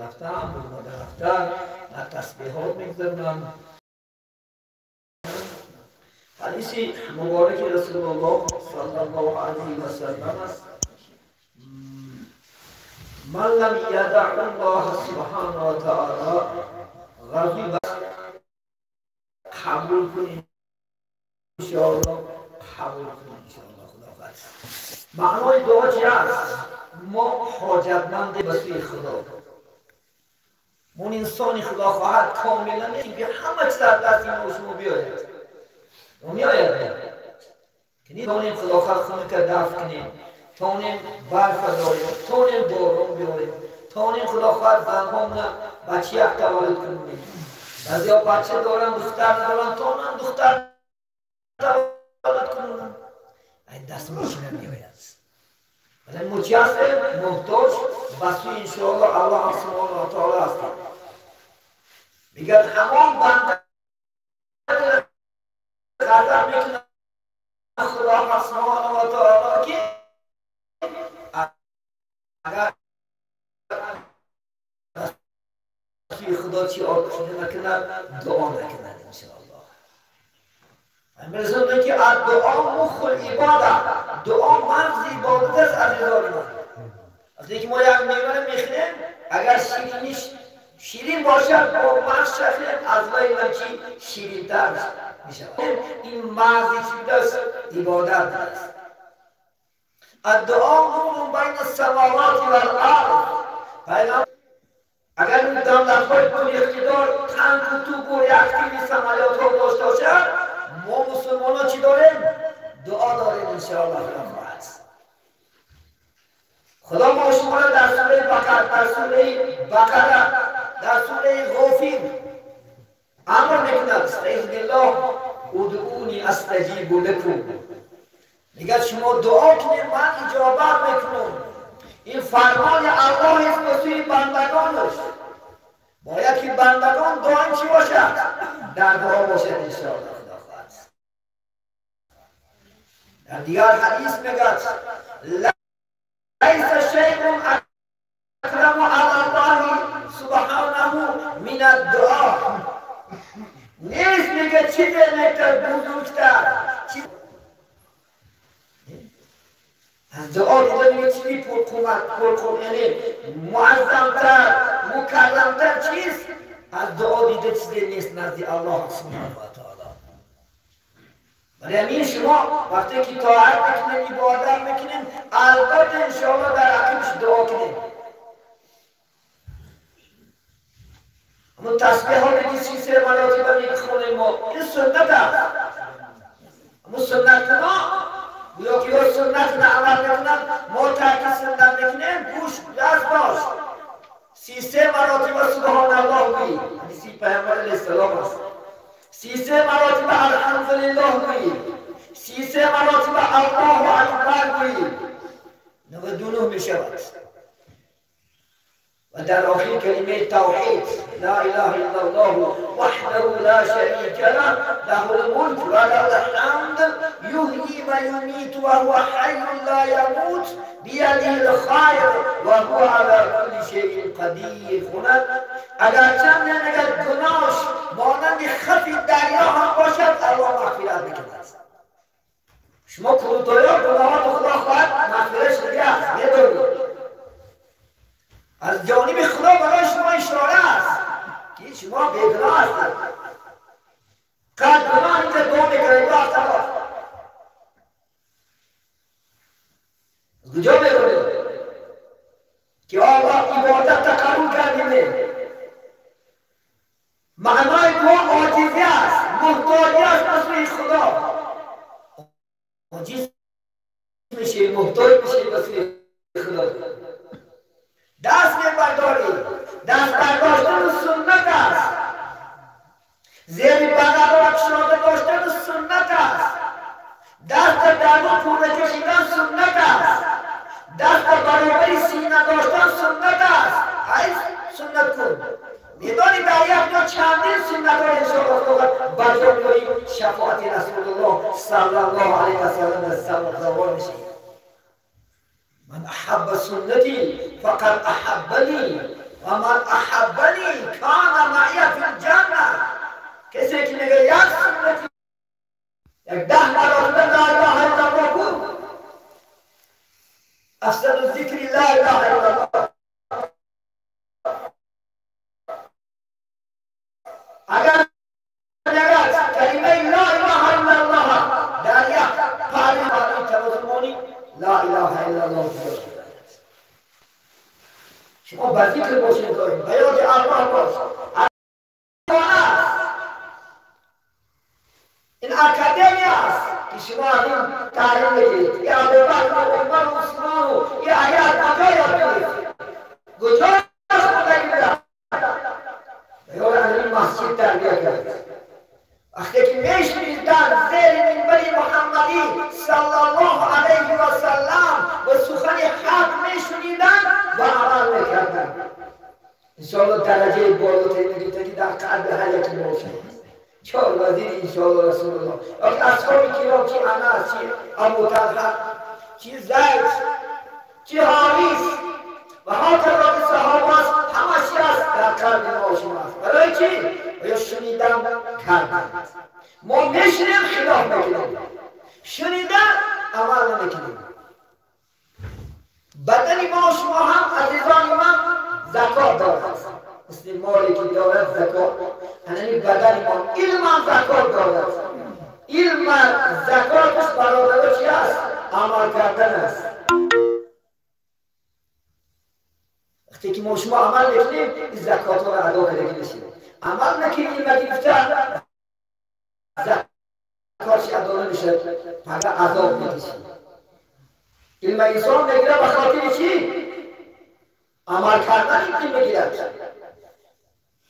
рафтан, бурмада рафтан, на тасбиҳот мегузаронанд. Ҳадиси мубораки Расулуллоҳ саллаллоҳу алайҳи васаллам аст: ман лам ядаъ Аллоҳа субҳанаҳу ва таъоло ғазиба. Қабул кунем иншоаллоҳ, қабул кунем иншоаллоҳ. Худо хоҳад. Маънои дуо чи аст? Мо ҳоҷатманде ба сӯи Худо. Мон инсони Худо хоҳад комила нестем, ки ҳама чиз аз дасти мо шумо биёяд. Меояд ки тонем Худо хоҳад хунука дафт кунем, тонем барфа дорем, тонем борон биёрем, тонем Худо хоҳад занҳомна бачаяк таваллуд кунем. Баъзеҳо бача доранд, духтар надоранд, тонам духтар таваллуд кунанд. Ай даст мошина меояд. Вале мо чи ҳастем? Муҳтоҷ ба сӯи иншоаллоҳ Аллоҳ субҳонаҳу ва таъоло ҳастем. Мегӯяд ҳамон банда ғазаб мекунад Худо субҳонаҳу ва таъоло, ки агар сӯи Худо чи накунад, дуо накунад иншоаллоҳ. Мерасонад ки аддуо мухул ибода, дуо мағзи ибодат аст. Азизони ман, вақте ки мо як меваро мехӯрем, агар шириниш ширин бошад, бо мағз шахӯрем, аз вай чи ширинтар мешавад. Ин мағзи чи будааст? Ибодат будааст. Аддуо нурун байна самавати вал арз. Агар ин давлатҳои пуриқтидор танку тупу реактиви самолётҳо дошта бошад, мо мусулмонҳо чӣ дорем? Дуо дорем иншоаллоҳ. Худо хоҳад. Худо мо шуморо дар сураи Бақара, дар сураи Бақара, дар сураи Ғофир амр мекунад: истаизу биллоҳ, удъуни астаҷибу лакум. Мегӯяд шумо дуо кунед, ман иҷобат мекунам. Ин фармони Аллоҳ аст ба сӯи бандагонаш. Бояд ки бандагон доим чӣ бошад? Дар дуо бошад иншоаллоҳ. Худо хоҳад. Дар дигар ҳадис мегӯяд: лайса шайъун акраму алаллоҳи субҳанаҳу мин аддуо. Нест, мегӯяд, чизе мекар бузургтар аз дуо дида, мегӯяд, чизи пурқувват, пурқувват, яъне муаззамтар, мукаррамтар чиз аз дуо дида чизе нест назди Аллоҳ субҳанаҳу ва таъоло. Барои ҳамин шумо вақте ки тоат мекунем, ибодат мекунем, албатта иншоаллоҳ дар ақибаш дуо кунем. Ҳамон тасбеҳоте ки 33 маротиба мехонем мо, ин суннат аст. Ҳамон суннатно гӯё ки ё суннатро амал мекунанд, мо тарки суннат мекунем. Гӯш даст бош, 33 маротиба субҳоналлоҳ гӯӣ, ҳадиси Паёмбар алайҳиссалом аст. 33 маротиба алҳамдулиллоҳ гӯӣ, 33 маротиба Аллоҳу акбар гӯӣ, 99 мешавад. Ва дар охир калимаи тавҳид: ла илаҳа иллаллоҳу ваҳдаҳу ла шарика лаҳ, лаҳул мулк ва лаҳул ҳамд, юҳйи ва юмиту ва ҳува ҳайюн ла ямут, биядиҳил хайр ва ҳува ала кулли шайъин қадир. Хунад, агарчанд агар гуноҳш монанди хафи дарё ҳам бошад, Аллоҳ мағфират мекунад. Шумо курутоё гуноҳото Худо хоҳад мағфират шуда аст, медонед. Аз ҷониби Худо барои шумо ишора аст, ки шумо бегуноҳ ҳастед. Қад гуноҳ инҷа дуо мекунед, ду ҳафта боз куҷо медонед ки Аллоҳ ибодатро қабул кардем? Маънои дуо оҷизӣ аст, муҳтоҷӣ аст ба сӯи Худо. Оҷиз мешавӣ, муҳтоҷ мешавӣ ба сӯи Худо. Даст мебардорӣ, даст бардоштан суннат аст. Зери бағалро кушода доштан суннат аст. Даст дар рӯ пурра кашидан суннат аст. Даст баробари сина доштан суннат аст. Ай суннат кун. Медонӣ дар як ҷо чандин суннатҳо иншоаллоҳ Худо ба ҷо меорӣ, шафоати Расулуллоҳ саллаллоҳу алайҳи васаллам завол мешавӣ. من أحب سنتي فقد أحبني و من احبنی کان معی فی الجنه. کسی که میگه یک سنتی یک 10 مرتبه لا اله الا الله بود، افضل الذکر لا اله الا الله. اگر میگه کلمه لا اله الا الله در یک پهلوی تمازمانی لا اله الا الله زیاد. شما به ذکر باشید داریم، به یاد الله باش. این اکادمی است که شما از این تعلیم بگیرید. یه ابوبکر و عمر و عثمان و یه علی کجا یاد بگیرید؟ کجا خدا گیرد؟ به یاد از این مسجد تربیت کرد. وقتی که میشنیدن زیر منبر محمدی صلی الله علیه و سلم و سخن حق میشنیدن و عمل میکردن، انشاءالله درجه بالاتری میگیرد که در قلب هر یکی باشه. چهار وزیر انشاءالله رسول الله. وقتی اصحاب کرام، چی انس، چی ابو طلحه، چی زید، چی حارث و هاکذا که صحابه است، همه چی است در قلب ما شما است. برای چی؟ یا شنیدن کردن. ما میشنیم خلاف میکنیم، شنیدن عمل نمیکنیم. بدن ما شما هم عزیزان من زکات دارد، مثل مالی که دارد زکات، یعنی بدن ما علم هم زکات دارد. علم زکاتش برادر چی است؟ عمل کردن است. وقتی که ما شما عمل میکنیم این زکات ها را ادا کرده میشیم. عمل نکنیم گرفته زکاتش ادا نمیشه، فقط عذاب میکشیم. علم انسان میگیره به خاطر چی؟ عمل کردن این میگیرد.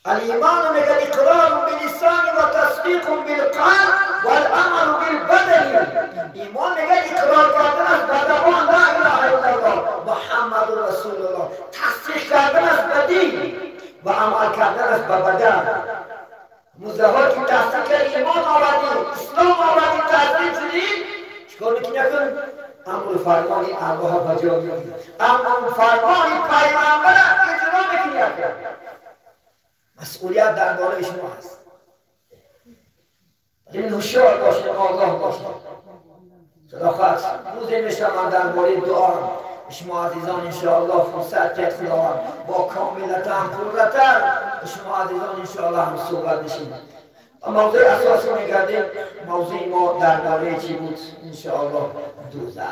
الایمان میگه اقرار باللسان و تصدیق بالقلب والعمل بالبدن. ایمان میگه اقرار کردن است به زبان لا اله الا الله محمد رسول الله، تصدیق کردن است به دین و عمل کردن است به بدن. مزدها که تصدیق کرد ایمان آوردی، اسلام آوردی، تصدیق شدی، چیکار میکنی؟ کن امر فرمانی الله به جا میاری، امر فرمانی پیغمبر اجرا میکنی. مسئولیت در بالای شما هست. این هوشیار باشید، آگاه باشید. صداقت روزی میشه من درباره دعا شما عزیزان انشاءالله فرصت کرد خداوند با کاملتا پرتر شما عزیزان انشاءالله هم صحبت میشیم. موضوع اساسی میگردیم، موضوع ما درباره چی بود؟ انشاءالله دوزخ.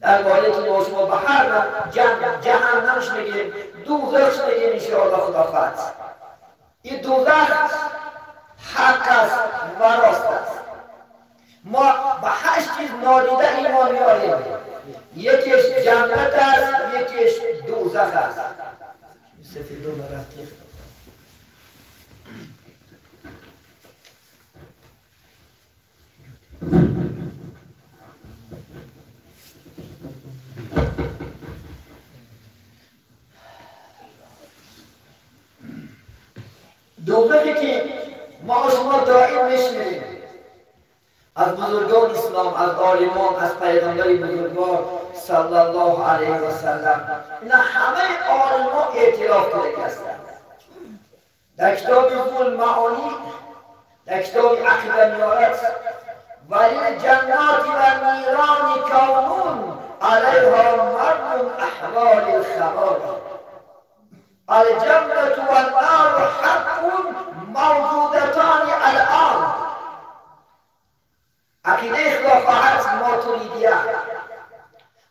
درباره که ما شما به هر جهنمش میگیم، دوزخش میگیم انشاءالله خداوند. این دوزخ حق است و راست است. ما به 8 چیز نادیده ایمان میاریم. یکیش جنت است، یکیش دوزخ است. سفیدون رفتی دوزخی که ما شما دائم میشنویم از بزرگان اسلام، از عالمان، از پیغمبر بزرگوار صلی الله علیه و سلم، اینا همه عالمان اعتراف کرده هستند. در کتاب المعانی، در کتاب عقیده میآید ولی جنات و نیران کونون علیها مرد احوال الخبال. الجنة والنار حق موجودتان الان. عقیده خلافت ماتریدیه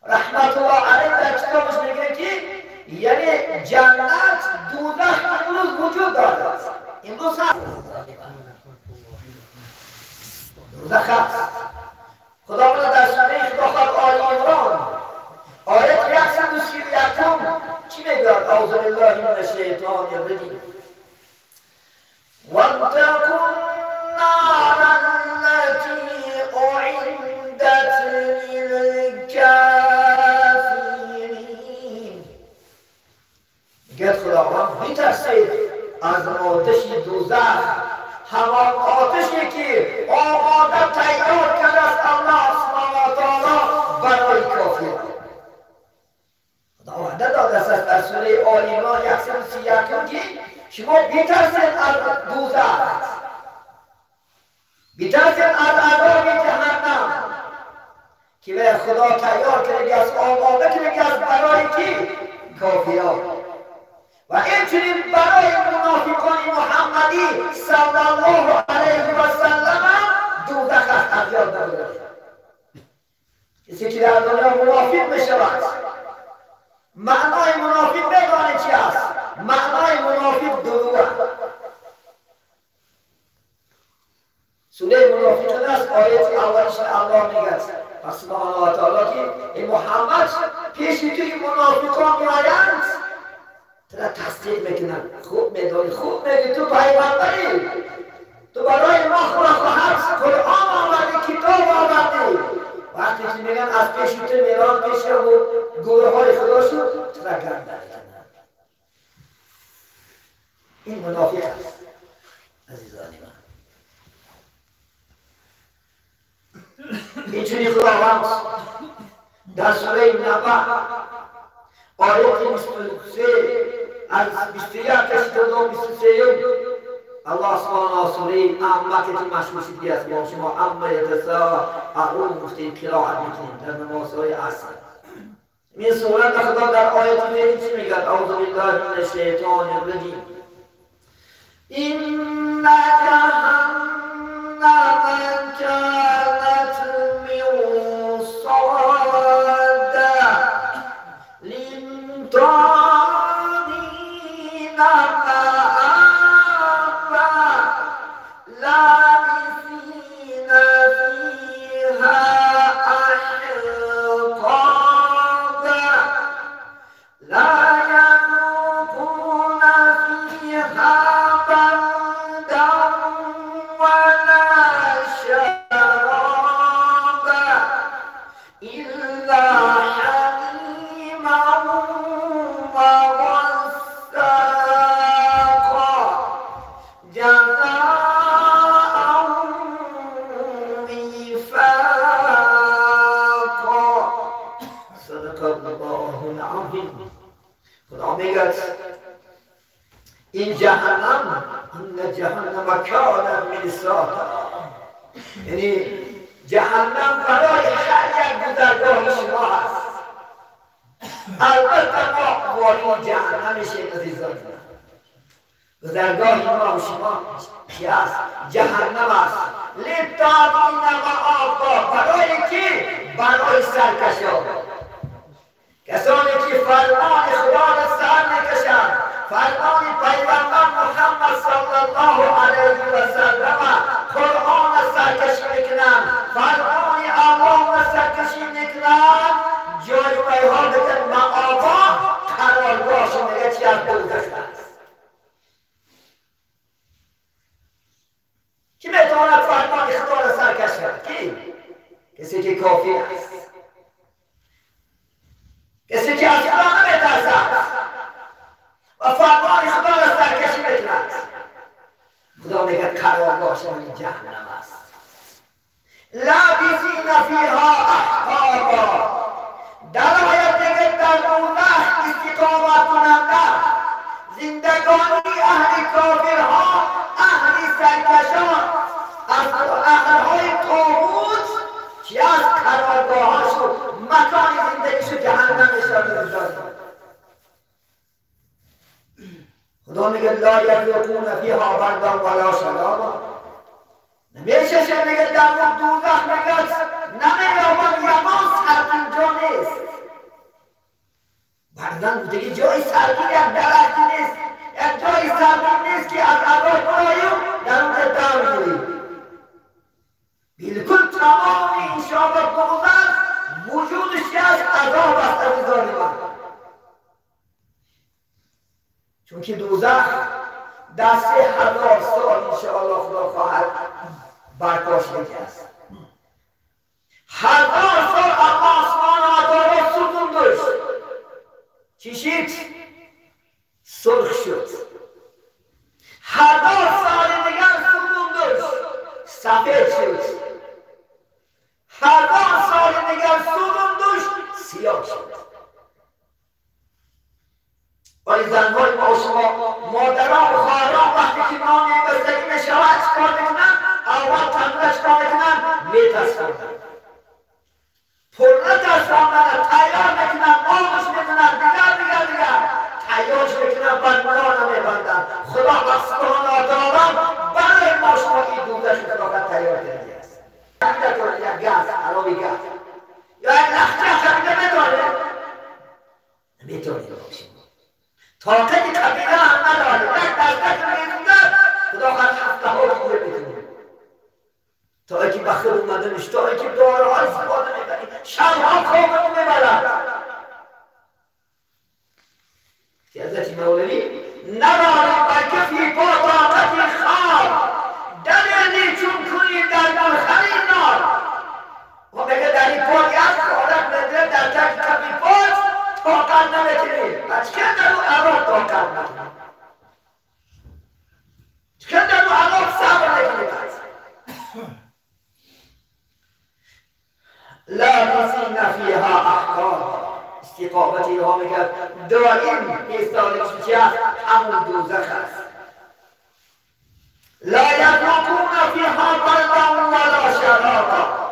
رحمت الله علیه در کتابش میگه که یعنی جنت دوزخ امروز وجود دارد، امروز هست، دوزخ هست. خداوند در سوره خلافت آل عمران آیت 131 چی میگه؟ اعوذ بالله من الشیطان الرجیم. واتقوا النار التي اعدت للكافرين. میگه خداوند بترسید از آتش دوزخ، همان آتشی که آماده تیار کرده است الله سبحانه و تعالی برای کافران. خداوند وعده داده است در سوره آل عمران 131 که شما بترسید از دوزخ، بترسید از عذاب جهنم که به خدا تیار کرده است، آماده کرده است برای کی؟ کافران. و اینچنین برای منافقان محمدی صلی الله علیه و سلم دوزخ است. از یاد نبرید کسی که در دنیا منافق میشود، معنای منافق بدانید چی است. معنای منافق دروغ است. سوره منافقین است، آیت اولش الله میگه پس سبحانه و تعالی که ای محمد پیش تو که منافقان میآیند تو را تصدیق میکنند. خوب میدانی، خوب میگی، تو پیغمبری، تو برای ما خواهد قرآن آوردی، کتاب آوردی. وقتی که میگن از پیش تو میران پیش و گروه های خدا شد، تو را گرده میکنند. این منافق است عزیزان من. اینچنین خداوند در سوره نبأ آیت 23 از 21 تا 23 الله سبحانه سوره عمه که مشهور شده است با شما عمه یتساءلون گفته قرائت میکنیم در نمازهای عصر. این سوره خدا در آیت 1 چی میگه؟ اعوذ بالله من الشیطان الرجیم. ان جهنم كانت مرصادا للطاغين مآبا لابثين فيها أحقابا لا يذوقون فيها بردا ولا شرابا إلا حميما وغساقا جزاء وفاقا. صدق الله العظیم. خدا میگه این جهنم، ان جهنم کانت مرصادا، یعنی جهنم برای هر یک گذرگاه شما هست. البته ما وارد جهنم میشیم عزیزان. گذرگاه ما و شما چی است؟ جهنم است. للطاغین مآبا، برای کی؟ برای سرکشان، کسانی که فرمان خدا را سر میکشند، فرمان پیغمبر محمد صلی الله علیه و سلم قرآن را سرکشی میکنند، فرمان الله را سرکشی میکنند. جای ویها بکن مآبا، قرارگاهشون دیگه چی از دوزخ است. کی میتواند فرمان خدا را سرکش کند؟ کی؟ کسی که کافر است، کسی که از خدا نمیترسد و فرمان خدا را سرکشی میکند. خدا میگه قرارگاهشان جهنم است. لابثین فیها احقابا. در آیت دیگه در دوزخ استقامت کننده زندگانی اهل کافرها، اهل سرکشان، اهلهای طاغوت چی از قرارگاهاشو، مکان زندگیشو جهنمش را میگذارد. خدا میگه لا یذوقون فیها بردا ولا شرابا. نمیشه میگه در اون دوزخ میگه نمییابند یگان سردی جا نیست. بردن دیگه جای سردی یک درختی نیست، یک جای سردی نیست که از عذاب براییم در اون دم گیریم. بالکل تمام این شاب دوزخ وجودش از عذاب است عزیزان من. چون که دوزخ در 3000 سال انشاءالله خدا خواهد برپا شده است. 1000 سال الله سبحانه و تعالی سکون داشت، چی شد؟ سرخ شد. 1000 سال دیگر سکون داشت، سفید شد. 1000 سال دیگر سکون داشت، سیاه شد. مادران و خواهران وقتی که نان بستگی میشود چکار میکنن؟ اول تنوره چکار میکنن؟ میتسخوندن. پرنه تسخوندن، تیار میکنن، آبش میکنن، دیگر دیگر دیگر تیارش میکنن و نان میبندن. خدا سبحانه و تعالی برای ما شما این دوزخ خداوند تیار کرده است. یک گاز، علاوه گاز یا یک لخته خریده میتونه؟ نمیتونه باشیم. طاقت قبیله هم نداره. یک دسته که میزوده خداوند هفته ها دیگه میتونه. تا اینکه به خود اومده میشه، تا اینکه داروها استفاده میبری، شبها خوابتو میبرد. حضرت مولوی ندارم بر کفی با طاقت خواب، دلیلی چون کنی در گلخن نار. و میگه در این پاک یک عادت نداره، در تک کفی پاک طاقت نمیتونی. از که در اون عذاب طاقت نکنی، که در اون عذاب صبر نکنی. لابثین فیها احقابا. استقامت اینها میگه دائم ایستادگیش چی است؟ همون دوزخ است. لا یذوقون فیها بردا ولا شرابا.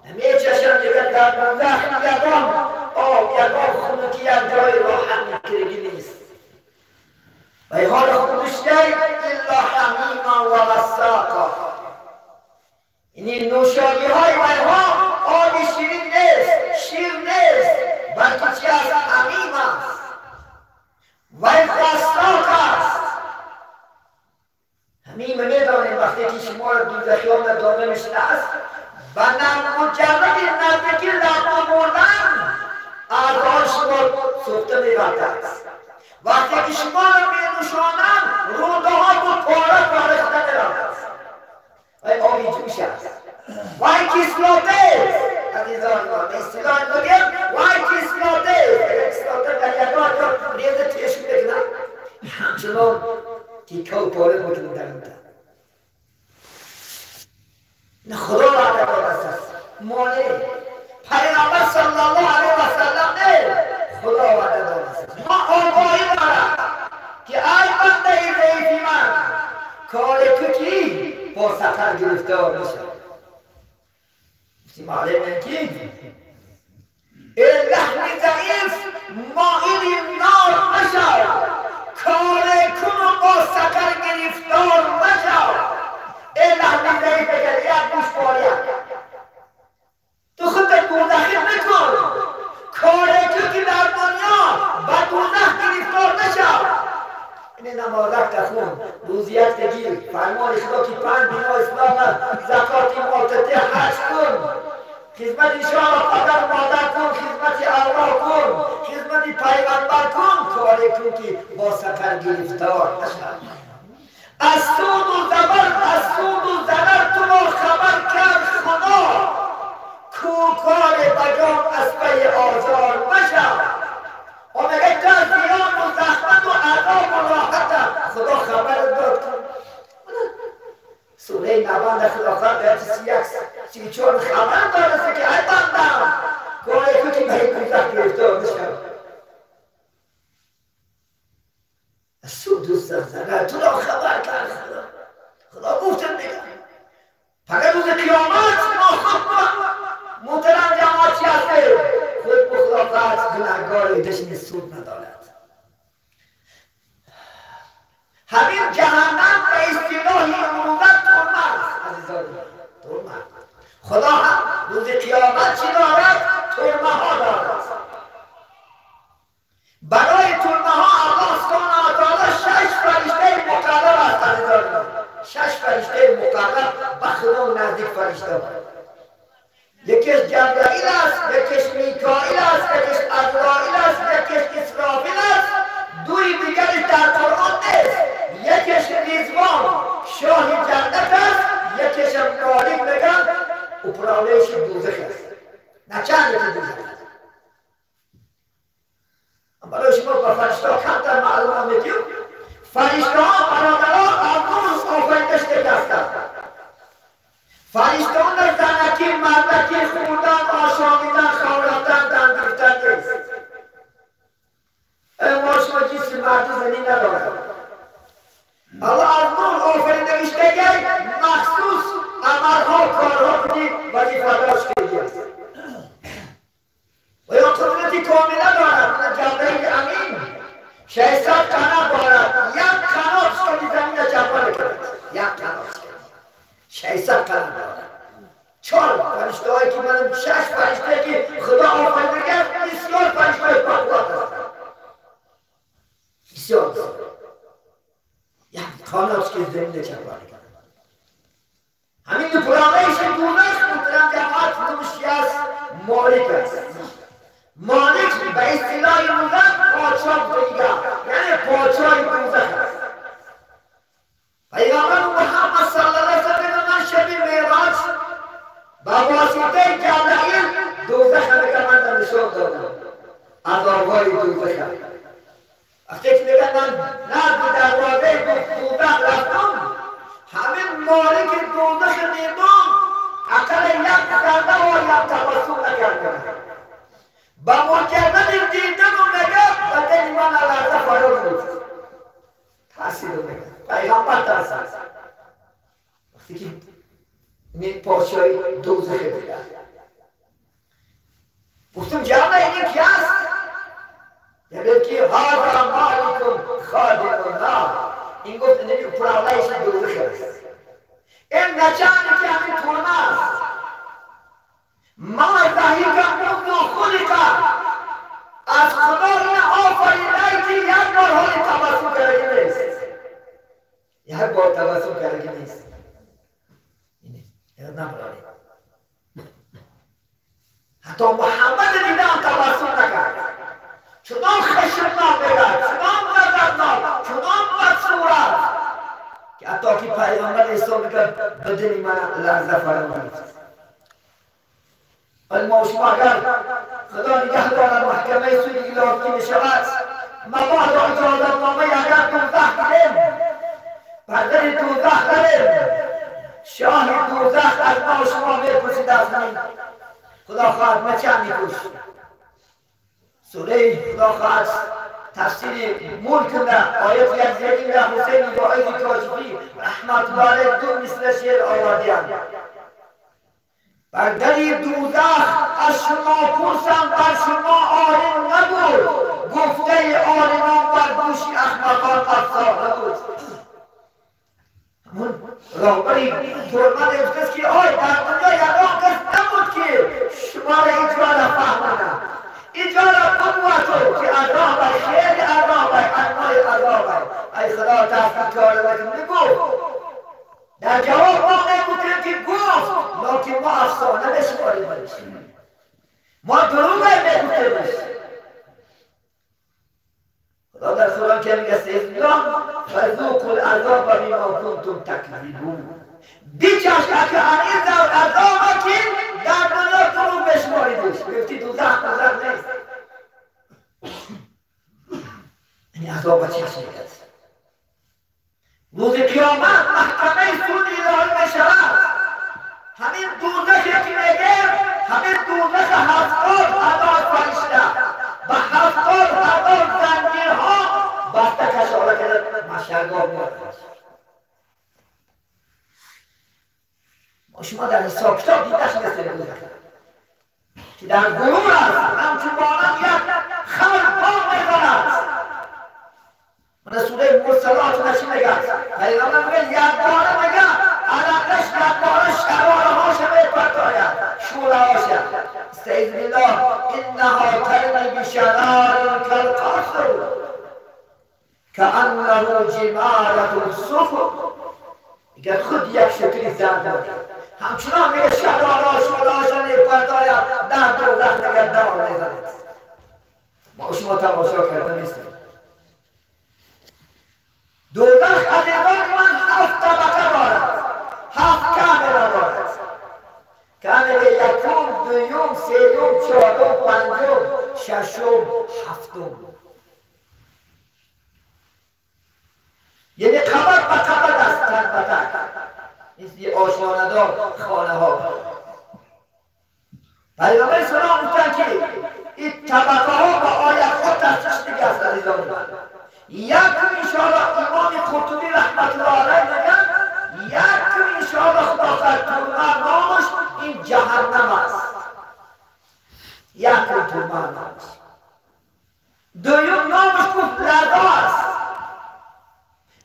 نمیچشن دیگه در دوزخ یگان آب، یگان خنکی، یک جای راحت میکردگی نیست. و حال خودش الا حمیما و غساقا. یعنی نوشابی های ویها آب شیرین نیست، شیر نیست، بلکه چی است؟ حمیم است و غساق است. حمیم میدانیم وقتی که شما را دوزخیان داده میشده است و مجرد نزدیکی لب بردن اعضای شما سوخته میبرده است. وقتی که شما را مینوشانند روده ها با پاره پاره شده میرفت است. و آبی جوش است، وای کیسلاته است. عزیزان ما به اصطلاح بگیم وای کیسلاته است. اگر کیسلاته در یک بار ریز تشک بکنن همچنان تیکه و پاره میکنن در اون. نه خدا وعده داده است، مانع پیامبر صلی الله علیه و سلم نه، خدا وعده داده است. ما آگاهی دارم که ای بنده ضعیفی من، کار تو کی با سفر گرفتار میشه. معلم که ای لحن ضعیف مایل نار مشو، کار کن و با سفر گرفتار مشو. ای لحن ضعیف بگه یک گوش پاره تو خودت دوزخی نکن، کار تو که در دنیا با دوزخ گرفتار نشو. این نمازک تخون، روزیت گیر، فرمان خدا که پنج بنا اسلام زکات مال حج کن، خدمت شاه پدر مادر کن، خدمت الله کن، خدمت پیغمبر کن، کار کن که با سفر گرفتار نشد. از سود و زبر، از سود و ضرر تو را خبر کرد خدا، کوکار بجام از پی آزار مشو. و میگه تو از زیان و زحمت و عذاب و راحت خدا خبر داد. سوره نبند خدا خبر 31 34 خبر دارد که ای بندم کار تو که به این دوزخ گرفتار نشم. از سود و ضرر تو را خبر کرد خدا. خدا گفتم میگم فقط روز قیامت ما خود محترم جماعت چی هسته؟ خود به خدا قطع گناهگار دشن سود ندارد. همین جهنم به اصطلاح امروزه ترمه است عزیزان، ترمه. خدا هم روز قیامت چی دارد؟ ترمه ها دارد. برای ترمه ها الله سبحانه و تعالی 6 فرشته مقرر است عزیزان، 6 فرشته مقرر به خدا نزدیک فرشته. یکیش جبرائیل است، یکیش میکائیل است، یکیش عزرائیل است، یکیش اسرافیل است، دوی دیگرش در قرآن نیست. یکیش رضوان شاه جنت است، یکیش هم مالک میگن اپرالش دوزخ است. نه چند یکی دوزخ است. برای شما با فرشته ها کمتر معلومات میدیم. فرشته ها برادرها از آفرینش هستند. فرشته‌ها نه زنکی، مردکی، خوردن، آشامیدن، خواب رفتن، دم گرفتن نیست. ما شما جنس مرد و زنی ندارد. 600 قلم دارد. 4 فرشته هایی که منم 6 فرشته که خدا آفریده کرد، بسیار فرشته های پاکوات هستند. بسیار یک خانه که زمین چپانه کرد. همین پرامش دوزخ محترم جماعت نوشی است، مالک است. مالک به اصطلاح دوزخ پادشاه دیگر، یعنی پادشاه دوزخ است. پیغمبر محمد صلی الله علیه و سلم من شب معراج با واسطه جبرائیل دوزخ را من نشان دادم، عذابهای دوزخ. وقتی که میگن من نزد دروازه دوزخ رفتم، همین مالک دوزخ دیدم اقل یک ذره و یک تبسم نکردم. با مجرد دیدن و میگه به دل من لرزه فرو بود. ترسید میگه پیغمبر ترسید وقتی که این پادشاهی دوزخ دیدم. گفتم جمع این کی است؟ یعنی که هذا مالک خادم النار. این گفت این پرالایش دوزخ است. این نچانی که همین تورمه است. ما ضحک منذ خلق، از خدا این آفریده که یک بار حال تبسم کرده نیست، یک بار تبسم کرده نیست. اینه نبرانیم. حتی محمد دیدم تبسم نکرد. چنان خشمناک میگرد، چنان غضبناک، چنان بدصورت که حتی که پیغمبر اسلام میکرد به دل من لرزه فرا گرفت. ولی ما شما اگر خدا نگه دارد محکمه سوی ایلاکی میشود، مبادا اجازت نامه اگر دوزخ گیریم، بر در دوزخ بریم، شاه دوزخ از ما شما میپرسید از من خدا خواهد ما چه میکش. سوره خدا خواهد تفسیر ملک نه آیت یک زیادی نه حسین واعظ کاشفی رحمت الله علیه دو مثل شعر آوردیان. بر در دوزخ از شما پرسم بر شما عالم نبود، گفته عالمان بر گوش احمقان افسانه بود. همون راهبری ترمه گفته که آی در دنیا یگان کس نبود که شما را اینجا را فهمانم، اینجا را بگوید که عذاب خیلی عذاب انواع عذاب. ای خدا تحقیق کار نکن بگو. در جواب ما نگفتیم که گفت، لکن ما افسانه نشماریم، ما دروغ نگفتیمش. خدا در قرآن که میگه الله فذوقوا العذاب بما کنتم تکذبون. بیچش که این عذاب که در دنیا دروغ بشماریدش، گفتی دوزخ دوزخ نیست. این عذاب چشم میگه. روز قیامت محکمه سود الهی میشود. همین دوزخ که میگه، همین دوزخ 70,000 فرشته و 70,000 زنجیرها بسته کشاله کرده مشرگاه میاد. ما شما در حساب کتاب دیدش نیستیم دوزخ که در غرور است، همچون مانند یک خر پا میزند. من سوره مرسلات نشی میگه پیغمبر میگه یک باره میگه علقش یک باره شراره هاش میپرتاید، شعله هاش. استعیذ بالله انها ترمی بشرار کالقصر کأنه جمالة صفر. میگه خود یک شکلی زرد دارد، همچنان میگه شراره ها شعله هاش میپرتاید، در دوزخ میگه دار میزند. ما شما تماشا کرده نیستیم. دوزخ عزیزان من 7 طبقه دارد، 7 کامره دارد. کامره یکم، دوم، سوم، چهارم، پنجم، ششم، هفتم. یعنی قبر به قبر است، تک به تک. مثل آشیانه‌دار خانه ها. پیغمبر سلام گفتند که این طبقه ها با آیت ها تشخیص دیگه است عزیزان من. یک انشاءالله امام قرطبی رحمت الله علیه میگن یک انشاءالله خدا خواهد نامش این جهنم است. یک ترمه نامش. دوم نامش گفت لذا است.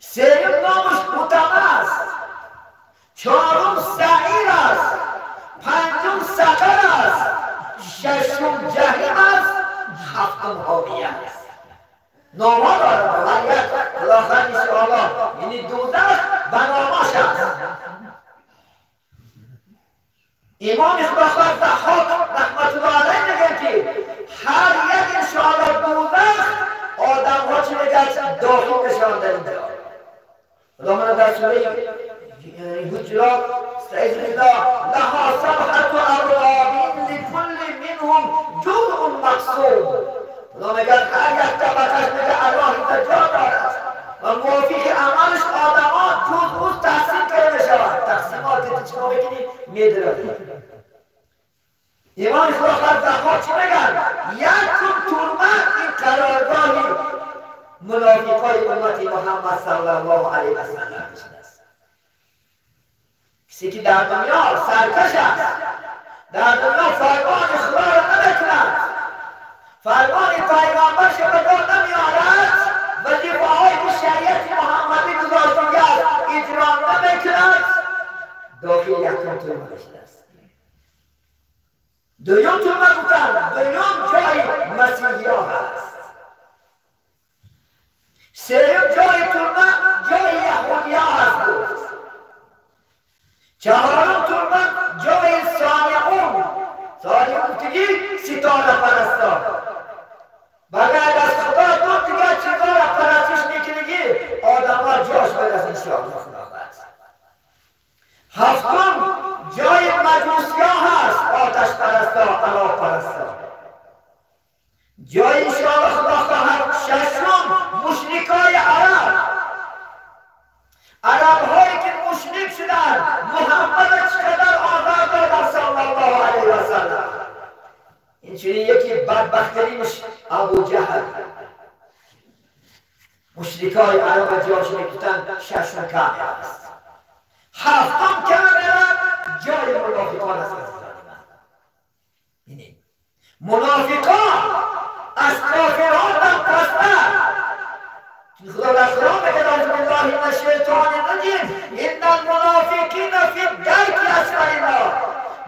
سوم نامش حطمه است. چهارم نامها دارد هر یک خداوند انشاءالله، یعنی دوزخ به ناماش است. امام خداوند ضحاک رحمت الله علیه میگن که هر یک انشاءالله دوزخ آدم ها چی میگن داخل میشوند در اینجا. خدا من در سوره حجرات استعیذ بالله لها سبعة ابواب لكل منهم جزء مقسوم. خدا میگه هر یک طبقش میگه الله اینجا جا دارد و موافق عملش آدم ها جزء تقسیم کرده میشود. تقسیمات چیکار میکنی میدرد. امام خداوند ضحاک چی میگن؟ یک ترمه این قرارگاهی منافقای امت محمد صلی الله علیه و سلم است. کسی که در دنیا سرکش است، در دنیا فرمان خدا را نمیکند، فرمان پیغمبرش به جا نمیآورد، وظیفه‌هایی که شریعت محمدی گذاشته است اجرا نمیکند، داخل یکم ترمه شده است. دویم ترمه گفتن، دویم جای مسیحی ها هست. سوم جای ترمه جای یهودی ها هست گفت. چهارم ترمه جای صانعون، صانعون گفتگی ستاره پرستا، بغیر از خدا دو دیگر چیزا را پرستش میکنگی آدم ها جاش برس انشاءالله خداوند. هفتم جای مجوسی ها هست، آتش پرستا، الله پرستا، جای انشاءالله خدا خواهد. ششم مشرکای عرب، عرب هایی که مشرک شدن، محمد چقدر آزار دادن صلی الله علیه و سلم. اینچنین یکی بدبخترینش ابو جهل. مشرکای عرب جاش میگفتن ششم کعبه است. هفتم کعبه جای منافقان است. عزیزان من، منافقان از کافران هم پستر. خدا در قرآن میگه اعوذ بالله من الشیطان الرجیم ان المنافقین فی الدرک اسفل النار.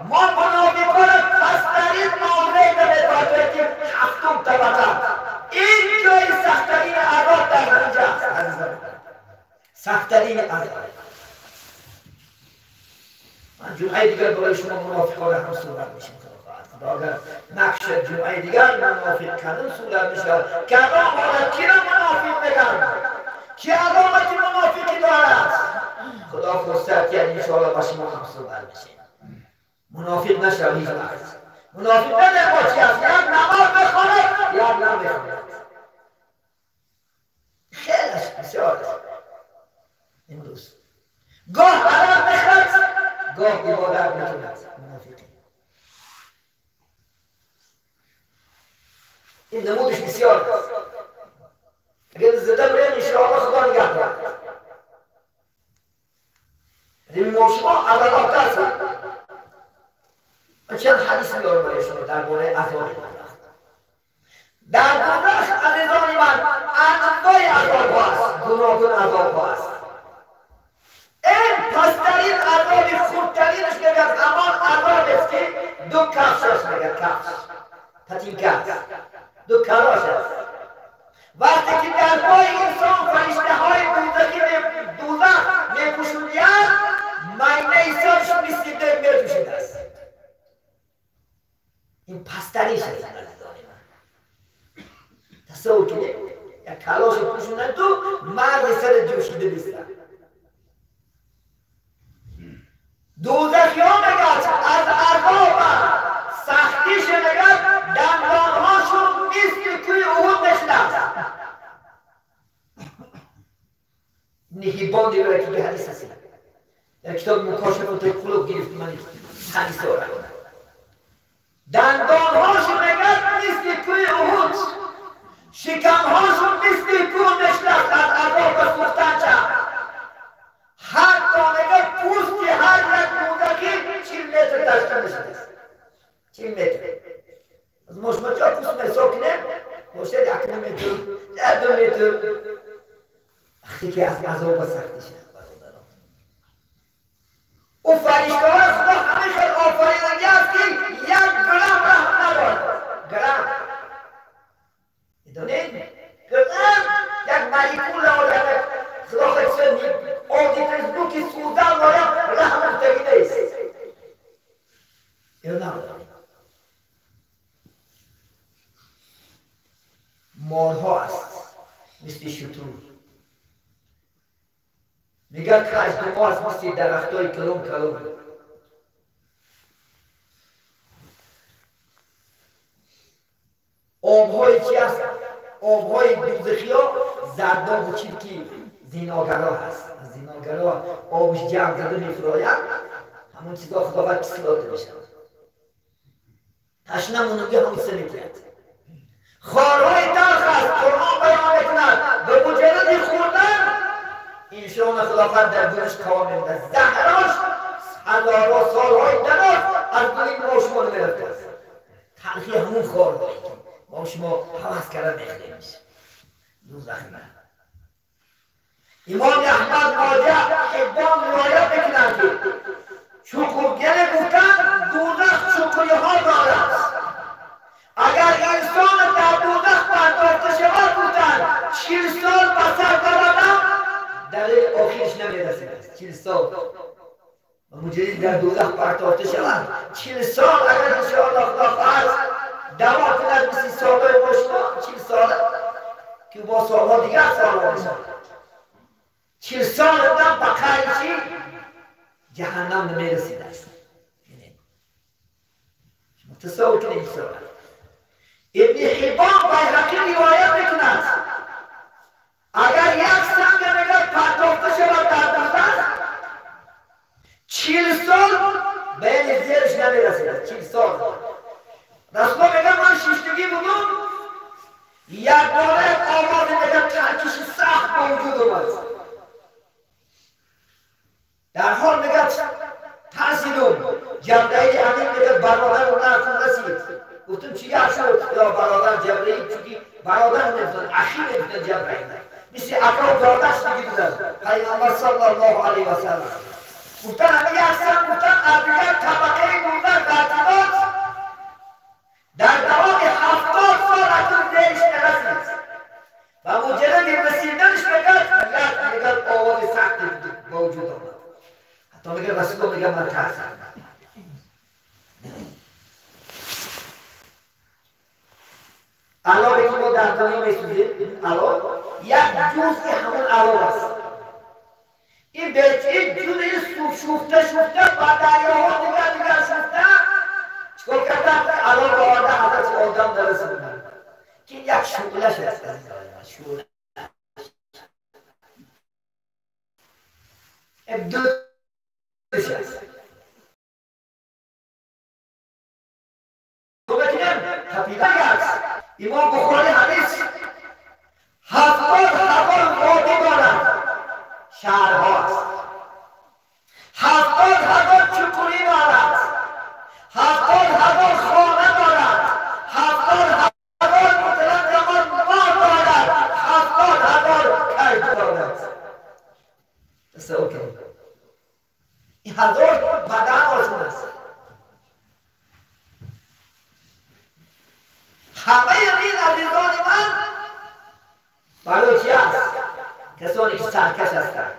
ما منافقان پسترین معامله نمی‌دادیم که هفتم طبقه، این جای سخت‌ترین عذاب در اینجا است. عزیزان سخت‌ترین عذاب. من جمعه دیگر برای شما منافقان هم صحبت میشم. خدا اگر نقش جمعه دیگر منافق کدام صورت میشود، کدام حالت کی را منافق میگن، کی علامت منافقی دارد، خدا فرصت کرد انشاءالله با شما هم صحبت میشیم. منافق نشو هیچ وقت. منافق نه با چی است، یا نماز بخواند یا نمیخواند. خیلی بسیار است امروز گاه حلال میخواد گاه عبادت میکند منافقی. این نمودش بسیار است. اگر زده بریم انشاءالله خدا نگه دارد. ما شما اول آتش من چند حدیث میارم برای شما درباره عذاب دوزخ. در دوزخ عزیزان من انواع عذاب هست، گوناگون عذاب هست. این پسترین عذاب خردترینش میگه همان عذاب است که دو کفش میگه، کفش پتین کفش دو کلاش است. وقتی که در پای انسان فرشته های دوزخی دوزخ میپوشونید، ماینه سرش مثل دل میجوشید است. این پستریش است عزیزان من. تصور کنید یک کلاش پوشوندن تو مرد سر جوشیده نیستن. دوزخی ها میگه از عذاب سختیش میگه دندانهاشون مثل توی احد نشده. نهیبان رو که به حدیث هست در کتاب مکاشفات قلوب گرفت من حدیث را. دندانهاشون میگه مثل توی احد، شکمهاشون مثل کوه نشده از عذاب سوختن چه. حتی میگه پوست هر یک دوزخی 40 متر تشکیل میشده است. 40 متر. از ما شما چه پوست حساب کنیم باشه 1 متر 2 متر. وقتی که از عذاب سختی شد او فرشته های خدا همه خیلی آفریننده است که 1 گرم رحم ندارد. گرم میدونید؟ گرم میگه کشدما است مثل درختای کلون کلون. آبهای چی است؟ آبهای دوزخی ها زرداب و چیرکی زیناگرا هست. زیناگرا آبش جمع زده میفراید، همون چیزا خداوند کسلاته میشه. تشنه مونگی همون سه میتید. خارهای تلخ است، قرآن بیان میکند به مجرد خوردن انشان خداوند در دلش کار میده. زهراش هزارها سالهای دراز از دل ما شما نمیرفته است. تلخی همون خارهایی که ما شما هوس کرده میخوریمش. دوزخ نه. امام احمد ماجه حبان روایت میکنند که چوکوگل گفتن دوزخ چوکوی ها دارد. اگر انسان در دوزخ پرداخته شود گفتن 40 سال به سر ببرد در آخرش نمیرسید. 40 سال مجرد در دوزخ پرداخته شود 40 سال اگر انشاءالله خدا خواهد دوا کند مثل سالهای ما شما 40 سال که با سالها دیگر سالها میشود. 40 سال دم به قیچی جهنم نمیرسید است. شما تصور کنید این سال. ابن حبان بیهقی روایت میکند اگر یک سنگ میگه پرداخته شود در دوزخ 40 سال بین زیرش نمیرسید. 40 سال. رسول میگه من شیشتگی بودم، یک باره آواز میگه ترکش سخت به وجود اومد. در حال میگه ترسیدم. جبرئیل امین میگه برادر اون رسید. گفتم چی شد یا برادر جبرئیل؟ چونکه برادر نمی‌گفتن، اخی میگفتن جبرئیل. مثل اکا و داداش میگفتن پیامبر صلی الله علیه و سلم. گفتن همه یک سن، گفتن از دیگر طبقه بودن ترتیبات در دوام 70 سال اکنون بهش نرسید و مجرد رسیدنش میگه آواز سختی به وجود آمد. حتی میگه رسول میگه من ترسیدم. علاوه که ما در دنیا میسوزیم، علاوه یک جزء همون علاوه است. این این جزء شفته شفته با دریاها دیگر دیگر شفته چکار کردن؟ علاوه آورده حضرت آدم درسوندن که یک شعله‌ش است. شعله دوش است. امام بخاری حدیث 70,000 وادی دارد، شهرها است. 70,000 چکوری دارد، 70,000 خانه دارد، 70,000 متلقمان مار دارد، 70,000 کشتی دارد. تصور کنید این هزار بدن آشون است. همه این عزیزان من برای چی است؟ کسانی که سرکش هستند.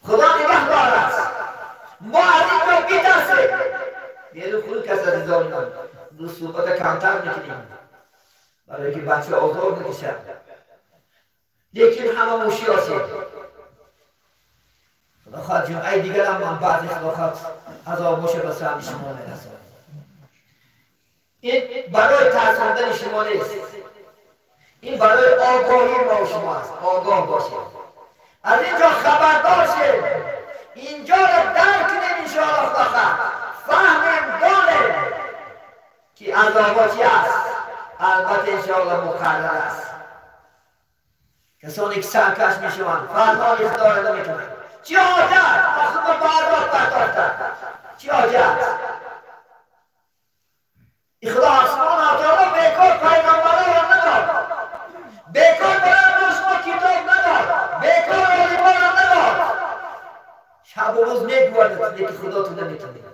خدا نگه دارد. ما از این را می‌ترسیم. بیرون خروج کس عزیزان من دو صحبت کمتر میکنیم برای که بچه آزار میکشد. لیکن همه موشی هستیم. خدا خواهد جمعه دیگر هم من بعضی خدا خواهد عذاب باشه به سهم شما میرسد. این برای ترساندن شما نیست، این برای آگاهی ما و شما است. آگاه باشید، از اینجا خبردار شید، اینجا را درک کنیم انشاءالله خدا فهمیم دانیم که عذابات چی است. البته انشاءالله مقرر است. کسانی که سرکش میشوند فرمان خدا را نمیکنند. چی حاجت؟ آخه ما برداشت برداشتن. چی حاجت؟ خدا آسمان تعالی بیکار پیغمبران را نداد، بیکار برای ما کتاب نداد، بیکار عالمان را نداد. شب و روز میگوید که خدا تو نمیتونی،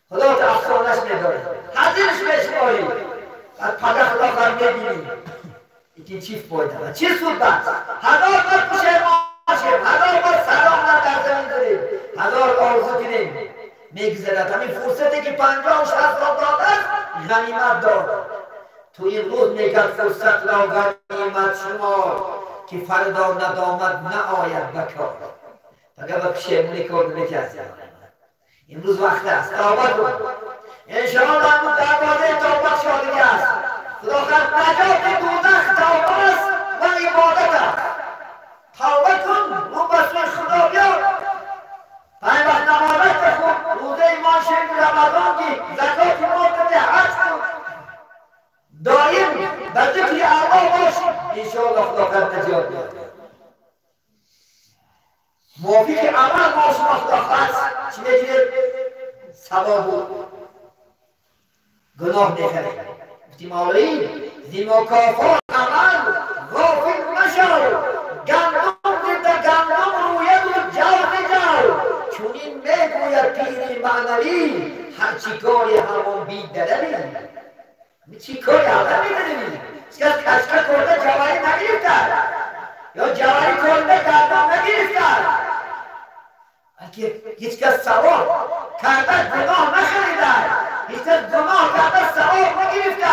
خدا تو افسانش میداره، حضیرش میشماری، بعد پده خدا خواهی میبینی. این چی فایده؟ چی سود بس؟ هزار بار پشیمان شیم، هزار بار سلام در زمین داریم، هزار آرزو کنیم، میگذرد. همین فرصتی که 50 و 60 سال داد است غنیمت دار. تو این روز میگد فرصت را غنیمت شمار، که فردا ندامت نآید بکار. فقط با پشیمونی کار نمی‌کردی. امروز وقت است توبه کن. انشاءالله امروز دروازه توبه شادی است. خدا خواهد نجات دوزخ توبه است و عبادت است. توبه کن، رو به سوی خدا بیا. پنج وقت نمازت بخون، روزه ایمان شریف رمضان گیر، زکات مال بده، حج کن، دایم به ذکر الله باش، انشاءالله خدا خواهد نجات میده. موافق عمل ما شما خدا خواهد چی میگیره؟ ثواب و گناه میخره. گفتیم مولوی ز مکافات عمل غافل مشو، گندم دیده گندم روید و جو جو. چونین میگوید پیر معنوی، هرچی کاری همان بی دروی. چی کاری همان بی دروی؟ هیچکس کشکه کرده جواری نگرفته یا جواری کرده گندم نگرفته، بلکه هیچکس ثواب کرده گناه نخریده، هیچکس گناه کرده ثواب نگرفته.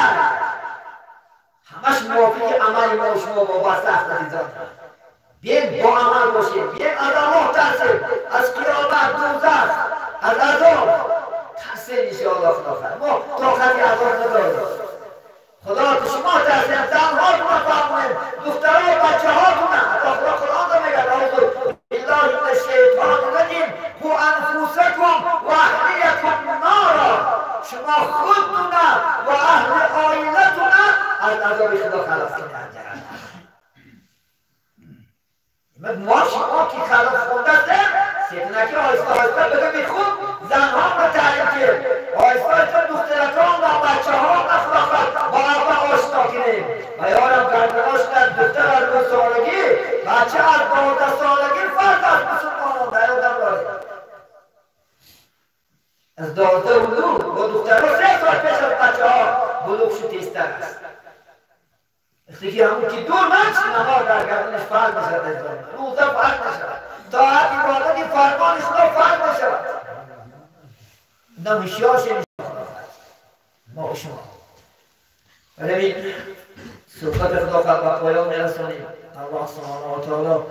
همش موافق عمل ما و شما وابسته است عزیزان. بیاین با عمل باشیم، بیاین از الله ترسیم، از قیامت، دوزخ، از عذاب ترسیم انشاءالله. خدا خیر ما طاقت عذاب نداریم. خدا که شما ترسیم، زنهاتون رو فرماییم، دخترها و بچه هاتون. حتی خدا قرآن رو میگه اعوذ بالله من الشیطان الرجیم قوا انفسکم و اهلیکم نارا. شما خودتون و اهل عائلتون از عذاب خدا خلاص کنید. ما شما که خلاص خونده هستیم، سکنکی آهسته آهسته بده میخوند زنها را تعلیم کنیم، آهسته آهسته دخترکان و بچه ها را با اول آشنا کنیم. و یارم گردناش کرد دختر از 9 سالگی، بچه از 12 سالگی فرض است مسلمانان در یادم داریم. از 12 و 9 با دخترها 3 سال پیش از بچه ها بلوغ شد تیزتر است. وقتی که همون که دور منش نماز در گردنش فرض میشود، روزه فرض میشود، طاعت عبادت فرمان خدا فرض میشود. نه هوشیار شویم ما و شما. برای صحبت خدا خواهد به پایان میرسانیم. الله سبحانه و تعالی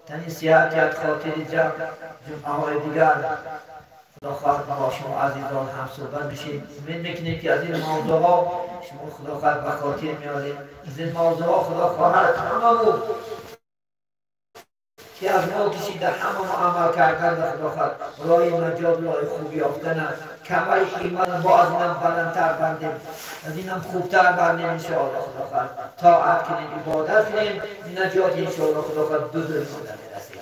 تنی صحت خاطر جمع جمعه های دیگر خدا خواهد با شما عزیزان هم صحبت بشیم. امید میکنیم که از این موضوع ها شما خدا خواهد به خاطر میاریم. از این موضوع ها خدا خواهد هممون که از ما کشیده همه عمل کردن خدا خواهد راه نجات، راه خوب یافتن، کمر ایمان با از اینم بلندتر بندیم، از اینم خوبتر بندیم انشاءالله. خدا خواهد طاعت کنیم، عبادت کنیم، نجات انشاءالله خدا خواهد دو دل مادر میرسیم.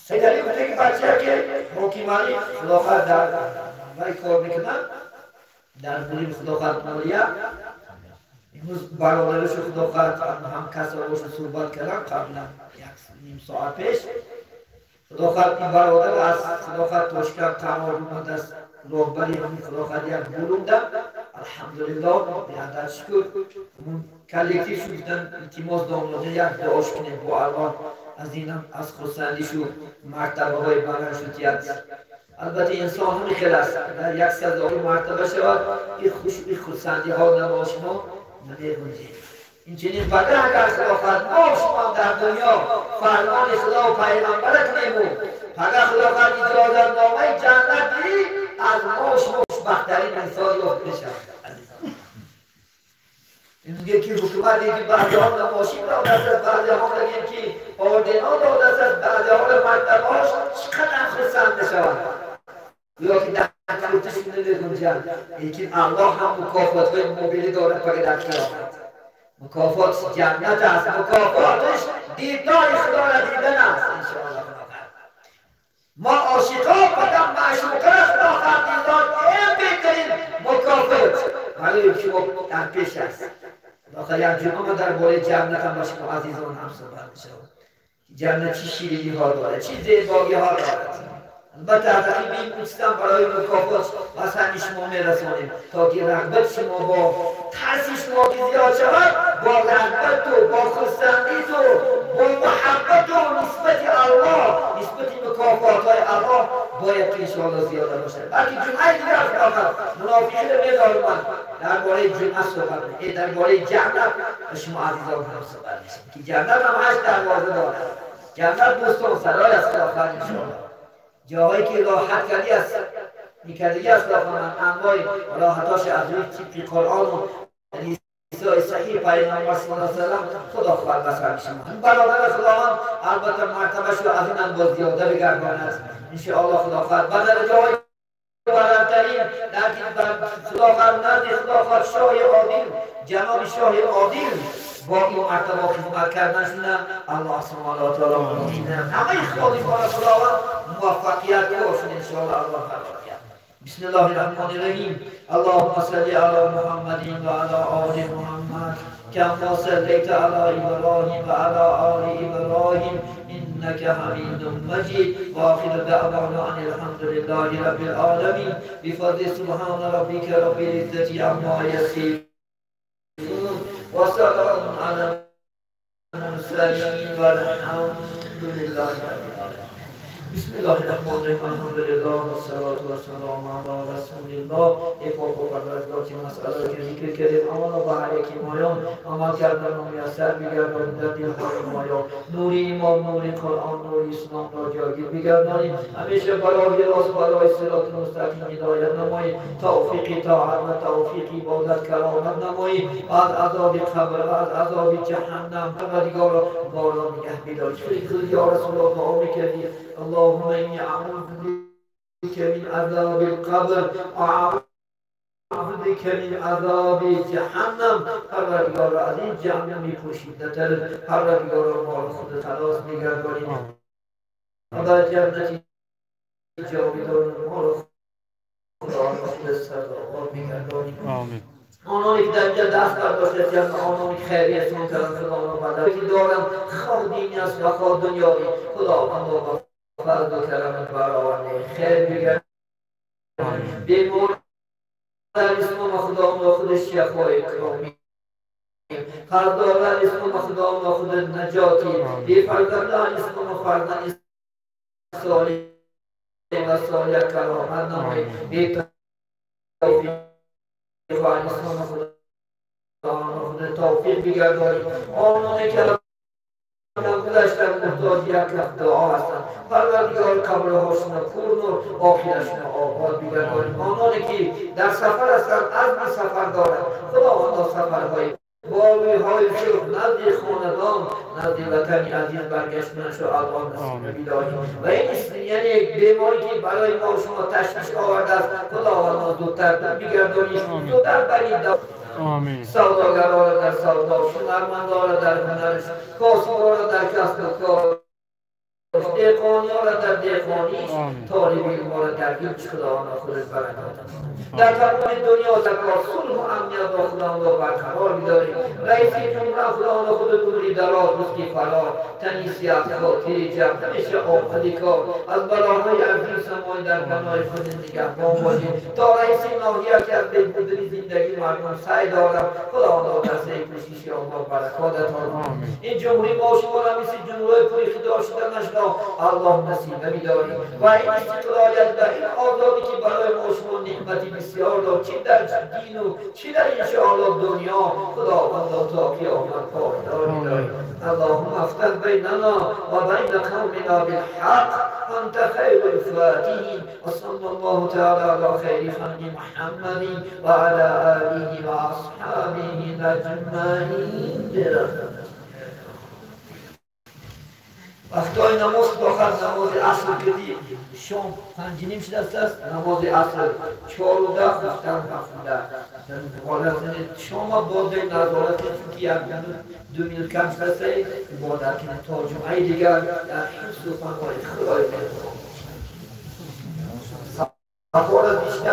سید علی گفته که بچه که حکیمانی خدا خواهد در وی کار میکنن در بولیم خدا خواهد مالیه. امروز برادرش خدا خواهد هم کسا صحبت کردن قبلا 1.5 ساعت پیش. خدا خواهد این برادر از خدا خواهد تاشکند قرار اومد از راهبری همین خدا خواهد یک بولم ده. الحمدلله بیادر شکر همون کلکتیف شدن التماس داملاده یک دعاش کنیم با الله از اینم از خرسندی شد مرتبه های بلند شد. البته انسان همین خیلی است در یک سزایی مرتبه شود این خوش این خرسندی ها نباش ما نمیگنجیم. این چنین فقط اگر خدا خواهد ما شما در دنیا فرمان خدا و پیغمبر کنیم و فقط خدا خواهد اجازت نامه جنت گیری از ما شما خوشبخت‌ترین انسان یافت بشود. این میگه که حکومت که بعضی ها نماشین داده است، بعضی ها میگه که آردنا داده است، بعضی ها مرتبهاش چقدر خرسند میشوند یا که در کورتشون نمیگنجند. لیکن الله هم مکافات های مبینی دارد فقط در قیامت. مکافات جنت است، مکافاتش دیدار خدا را دیدن است انشاءالله. ما عاشقا فقط معشوقه خدا خواهد دیدار، این بهترین مکافات برای شما در پیش است. داخل یک جمعه ما درباره جنت هم با شما عزیزان هم صحبت می‌شود. جنت چی شیرینی ها دارد، چی زیبایی ها دارد. البته از این می‌پرسیدم برای مکافات از همین شما میرسانیم تا که رغبت شما با ترس شما که زیاد شود، با رغبت و با خرسندی و با محبت و نسبت الله، نسبت مکافات های الله باید که انشاءالله زیاده باشه. بلکه جمعه دیگر خداوند منافقین می‌دارم من درباره جمعه صحبت می‌کنم، درباره جنت شما عزیزان هم صحبت می‌کنم که جنت هم 8 دروازه دارد. جنت بوستان سرای است خداوند انشاءالله، جاهایی که راحت کردی است می‌کردگی است خداوند، انواع راحتاش از روی طبق قرآن و حدیث صحیح پیامبر صلی الله علیه و سلم خدا خواهد بسر شما. برادر خداوند البته مرتبه‌اش رو از این هم باز زیاده بگرداند انشاءالله. خدا خواهد بدل جای بلندترین در خدا خواهد نزد خدا خواهد شاه عادل، جناب شاه عادل با این مرتبه خدمت کردنشون الله سبحانه و تعالی همه خادمان خداوند موفقیت باشون انشاءالله. الله برکت. بسم الله الرحمن الرحیم. اللهم صل علی محمد و علی آل محمد كما صليت على إبراهيم وعلى آل إبراهيم إنك حميد مجيد. وآخر دعوانا أن الحمد لله رب العالمين. بفضل سبحان ربك رب العزة عما يصفون وسلام على المرسلين والحمد لله رب العالمين. بسم الله الرحمن الرحیم. الحمد لله والصلاة والسلام علی رسول الله. ای پاک و پروردگار که مسئله که ذکر کردیم آن با هر یکی مایان عمل کردن و میسر بگردانید در دلهای مایان، نور ایمان، نور قرآن، نور اسلام را جاگیر بگردانید. همیشه برای راست، برای صراط مستقیم هدایت نمایید، توفیق طاعت و توفیق عبادت کرامت نمایید. از عذاب قبر و از عذاب جهنم پروردگارا ما را نگه بدارید. یا رسول الله دعا می‌کردید اللهم إني أعوذ بك من عذاب القبر، أعوذ بك من عذاب جهنم. پروردگارا از این جهنم پوشیده‌تر پروردگارا ما را خود خلاص بگردانید و در جنت جاویدان ما را خدا خود سزاوار بگردانید. آمین. آنانی که در اینجا دست برداشتند، آنانی که خیریتون کردند، خدا را بدل که دارند، خواه دینی است و خواه دنیایی، خداوند با فضل و کرمت برآورده خیر بگردانید. بیمار در اسلام خدا و خود شفای کامل، قرضداران اسلام خدا و خود نجاتی، بی فرزندان اسلام فرزند صالح و صالح کرامت نمایید. بی توفیق اسلام خدا خود توفیق بگردانید. آنانی که گذشتن محتاج یک لفظ دعا هستند، پروردگار قبرهاشون پر نور، آخرشون آباد بگردانید. آنانی که در سفر هستند، عزم سفر دارند، خداوندا سفرهای بارویهای سرخ نزد خاندان، نزد وطن عزیز برگشتنش را الله نصیب بدارید. و این یعنی بیماری که برای ما شما تشویش آورده است، خداوندا زودتر بگردانید، زودتر برید. آمین. سوداگران را در سودا، هنرمندان را در هنرش، کاسبان را در کسب و کار، دهقانیان را در دهقانیش، طالب علم را در علم، خداوند خودت برکات. در تمام دنیا در صلح و امنیت را خداوند برقرار بدارید. رئیس جمهور خداوند خود عمری دراز، رزقی فراوان، تنی صحت، خاطر جمع، همیشه آمدی کار، از بلاهای عظیم سمای در پناه خود نگهبان باشید. تا رئیس ناحیه که از بهبودی زندگی مردم سعی دارم، خداوند در سعی کوشش آنها برکات عطا. این جمهوری ما شما را مثل جمهوری پرخدار شدنش را الله نصیب بدارید و این استقلالیت و این آزادی که برای ما شما نعمتی بسیار داد، چه در دین و چه در انشاءالله دنیا، خداوند تا قیامت پایدار بدارید. اللهم افتح بیننا و بین قومنا بالحق انت خیر الفاتحین. و صلی الله تعالی علی خیر خلق محمد و علی آله و اصحابه اجمعین. وقتای نماز داخل نماز عصر کردی شام 5:30 شده است، نماز عصر 4:10 خفتن 7:10 شام باز نظارت که یک منوت 2 منوت کم شده عبادت کنه تا جمعه دیگر در حفظ و پناه خدای مهربان. سفارت بیشتر